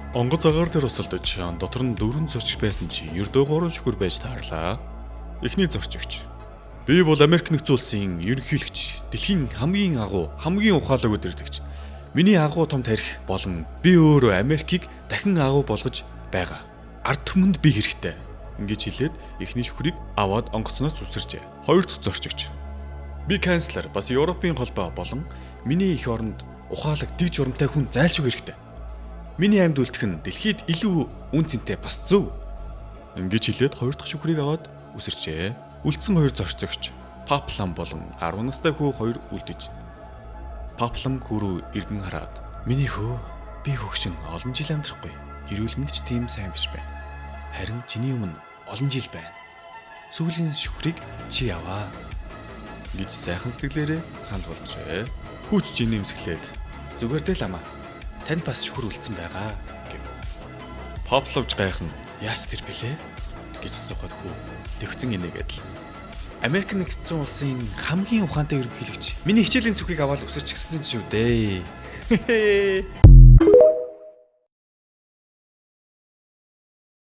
Онгоц агаар дээр тусалдаж дотор нь 4 зорчигч байсан чи ердөө 3 шүхэр байж таарлаа. Эхний зорчигч. Би бол Америк нэгдсэн улсын ерөнхийлөгч, дэлхийн хамгийн агуу, хамгийн ухаалаг удирдагч. Миний агуу том тарих болон би өөрөө Америкийг дахин агуу болгож байгаа. Ард түмэнд би хэрэгтэй. Ингэж хэлээд эхний шүхрийг аваад онгоцноос үсэрчээ. Хоёр дахь зорчигч. Би канцлер бас Европын холбоо болон миний эх оронд ухаалаг дэг журамтай хүн зайлшгүй хэрэгтэй. Миний амьд үлдэх нь дэлхийд илүү үн цэнтэй бас зөв. Ингэж хэлээд хоёр дахь шүхрийг аваад үсэрчээ. Үлдсэн хоёр зорчигч Паплам болон 10 настай хүү хоёр үлдэж. Паплам хүү рүү эргэн хараад миний хөө би хөгшин олон жил амьдрахгүй. Эрүүл мэнд ч тийм сайн биш байна. Харин чиний өмнө олон жил байна. Сүүлийн шүхрийг чи яваа гэж сайхан сэтгэлээрээ санал болгожээ. Хүүч жинэмсэглээд зүгээр дээ ламаа. Танд бас шүхэр үлдсэн байгаа гэв. Папловч гайхан яаж тэр бэлээ гэж асуухад хүү дэвцэн инээгээд л Америк нэгдсэн улсын хамгийн ухаантай ерөнхийлөгч миний хичээлийн зүхийг аваад өсөрч гисэн шүү дээ.